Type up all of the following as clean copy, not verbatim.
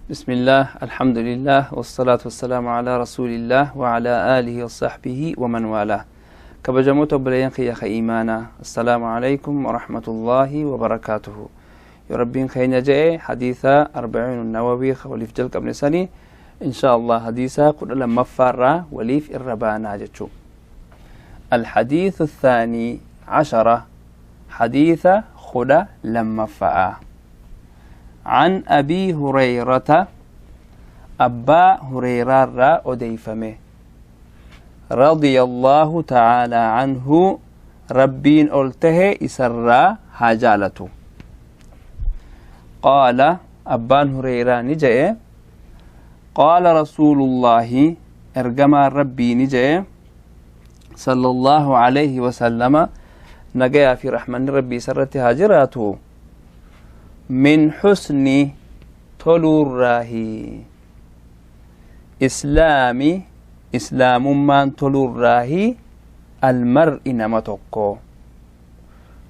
بسم الله، الحمد لله، والصلاة والسلام على رسول الله وعلى آله وصحبه ومن والاه. Kabajamoota obboleeyyan kiyya ka iimaanaa, السلام عليكم ورحمة الله وبركاته. Yoo Rabbiin keenya je'e, hadiisa Arbaciin Nawawii waliif jalqabne sanii, إن شاء الله, hadiisa 12ffaarraa waliif irra baanaa jechuu. الحديث الثاني عشرة، حديث 12ffaa. عن أبي هريرة، أبا هريرة أديفمه، رضي الله تعالى عنه، ربين ألته إسرا هاجالته، قال، أبان هريرة نجأ، قال رسول الله، ergamaan Rabbii ni je'e، صلى الله عليه وسلم، nagayaa fi rahmanni Rabbii isarratti haa jiraatu، من حسن، toluurraahi، إسلام، islaamummaan toluurraahi، المرء، nama tokko،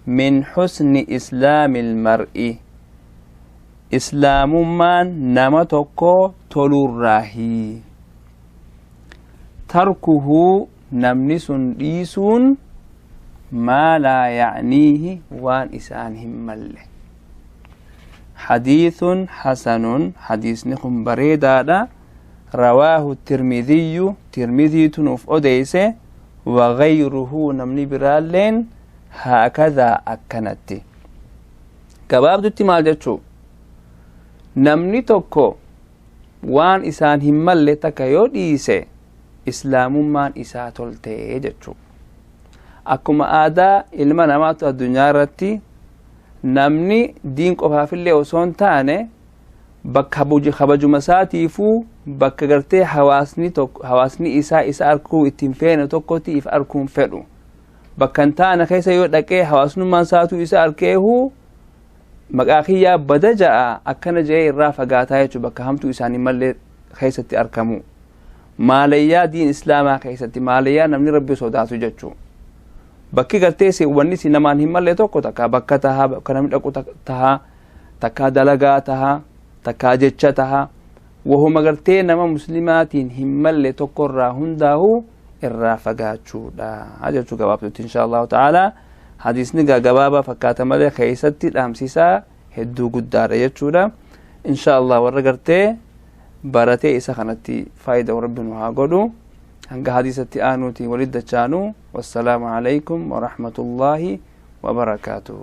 من حسن إسلام المرء، islaamummaan nama tokko toluurraahi، تركه، namni sun dhiisuun، ما لا يعنيه، waan isaan hin malle. حديث حسن، hadiisni kun bareedaadha. رواه الترمذي، tirmidhiitu nuuf odeyse، وغيره، namni biraalleen، هكذا، akkanatti. Gabaabdutti maal jechuu? Namni tokko waan isaan hin malle takka yoo dhiise, islaamummaan isaa toltee jechuu. Akkuma aadaa ilma namaatu addunyaa irratti, namni diin qofaafillee osoo hin taane, bakka kabajuma isaatiifuu, bakka gartee hawaasni tokko, hawaasni isaa isa arkuu ittiin feene tokkotti if arkuun fedhu, bakka hin taane keessa yoo dhaqee, hawaasnummaan isaatuu isa arkeehu, maqaa kiyyaa bada ja'a, akkana je'ee irraa fagaataa jechuudha. Bakka hamtuu isaanii mallee keessatti argamu, maalayyaa diin islaamaa keessatti, maalayyaa namni Rabbi sodaatu jechuu. Bakki gartee wanni si namaan hin malle tokko takka bakka tahaa, bakka namni dhaqu tahaa, takkaa dalagaa tahaa, takkaa jecha tahaa, wahuma gartee nama muslimaatiin hin malle tokkorraa hundaa'u irraa fagaachuudha jechuu gabaabtutti. إن شاء الله تعالى, hadiisni gabaabaa fakkaata malee keessatti dhaamsisaa hedduu guddaadha jechuudha. إن شاء الله, warra gartee baratee isa kanatti faayida Rabbi nu haa godhu. Hanga hadiisatti aanuuti walit dachaanu, والسلام عليكم ورحمة الله وبركاته.